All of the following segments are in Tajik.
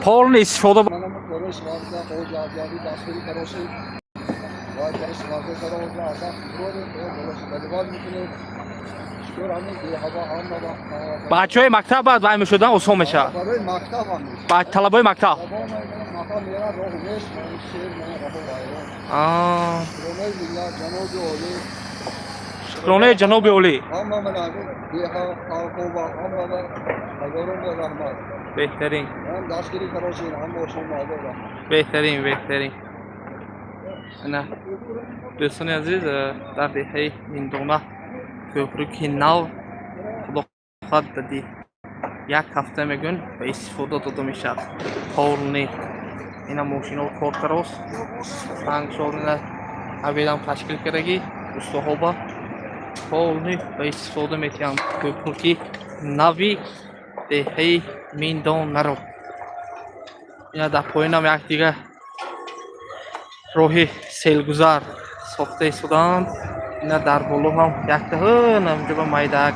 Полный истифода. Манам корои сварка, ҳоҷаабёбӣ, дастгирӣ кароси вай кори сварка кара, ҳоҷа азаб бурорем, заливать мекунем. Шукр, ҳамин беҳаво ҳама вақт. Бачаҳои мактаб баъд вай мешудан, осон мешавад. Барои мактаб ҳам нест. Ба талабои мактаб. Мактаб мерад, роҳ нест, сер мана роҳо вайрон. Шукронаи миллат, ҷаноби олӣ. Шукронаи ҷаноби олӣ. Ҳама мана ҳамин деҳа халқова, ҳамава ҳазорон бор раҳмат. Беҳтарин. Ҳам дастгирӣ каросин, ҳама шумо ҳазор раҳмат. Беҳтарин, беҳтарин. Ана, дӯстони азиз, дар деҳаи Миндона кӯпруки нав, худо хоҳад, дади як ҳафта мегӯн ба истифода дода мешавад полный. Ина мошино кор карост, сангшорина обедам ташкил кардагӣ устоҳоба, полный ба истифода метиҳанд кӯпруки нави деҳаи Миндонаро. Ина дар поёнам якдига роҳи селгузар сохта истодаанд. Ина дар боло ҳам якта ҳамҷоба майдаак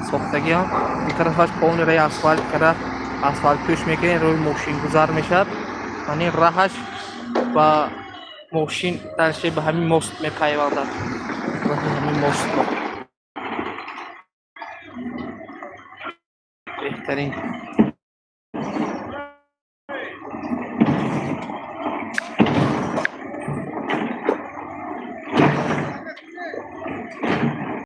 сохтагиам. Ин тарафаш полный раи асфалт кара, асфалтпӯш мекунем, роҳи мошингузар мешавад. Ани раҳаш ба мошин дальше ба ҳамин мост мепайвандад, роҳи ҳамин мостро. Беҳтарин.